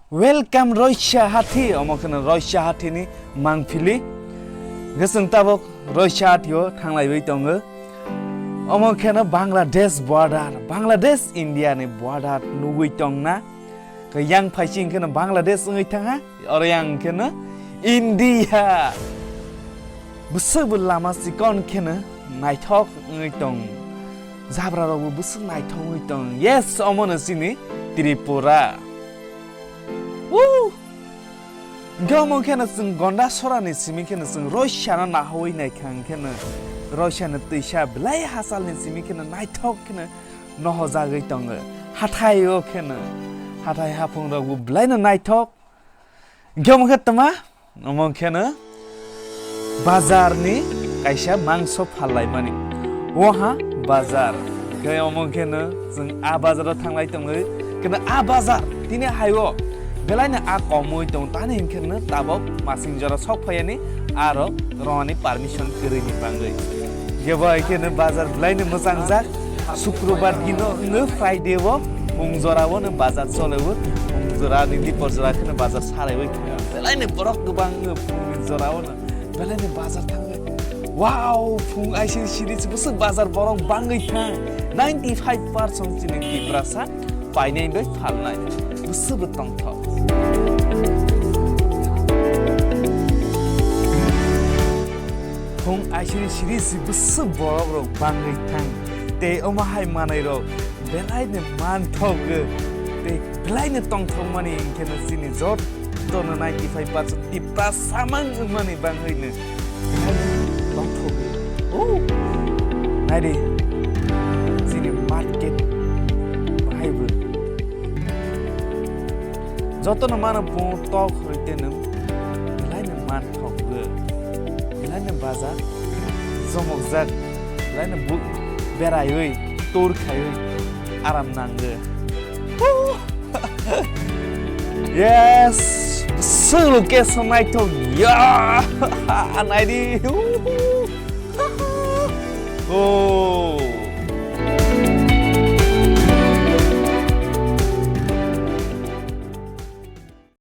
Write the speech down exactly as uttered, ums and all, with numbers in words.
Welcome Roisa Hathi, omo kheno Roisa Hathi ni mangpili. Gosong tabok Roisa Hathi o thanglaiwi tongo. Omo kheno Bangladesh border, Bangladesh India ni border nugwi tongna. Khe yang phaising kheno Bangladesh wngwi thangha, oro yang kheno India. Bwswk bo lama chikon kheno naithok wngwi tong. Jabra rok bo bwswk naithok wngwi tong. Yes, omo no chini Tripura. Woo! Hwnkhe omo kheno chwng Gonda Sorani simi kheno chwng Roisa no nahawi naikha, hwnkhe no Roisa ni twisa belai hachal ni simi kheno naithok kheno nohojagwi tongo. Hathai o kheno, hathai haphung rok bo belai no naithok. Hwnkhe omo khe tma, omo kheno bazar ni kaisa mangso phallaimani. Oha bazar. Khe omo kheno chwng a bazar o thanglai tongwi. Kheno a bazar tini hai o belai no a komwi tong tani hwnkhe no tabok masing jora sok phaiani aro rwani permission kwrwi ni bangwi. Khe bo hai kheno bazar belai no mwchang jak. Sukrobar dino wngwi Friday o phung jora o no bazar chole o. Phung jora ni dipor jora kheno bazar sarai o. Belai no borok kwbang wngwi phung ni jora o no. Belai no bazar thangwi. Wow, phung aisiri siri se bwswk bazar borok bangwi thang. Ninety five percent chini Tiprasa painai bai phalnai. Bwswk bo tongthok. Phung aisiri siri se bwswk borok rok bangwi thang. Tei omo hai manwi rok belai no manthok. Tei belai no tongthok mani hwnkhe no chini jot Tono ninety five percent Tiprasa mang wngmani bangwi no. Tongthogwi. Oh! Naidi. Chini market bahai bo. Jotono mano pungo tok hoi teno. Belai no manthok bo. Belai no bazar. Jomokjak. Belai no bu-, beraiwi, tour khaiwi. Aram nango. Yes! Sulu keso naithok. Ya! Naidi. Oh!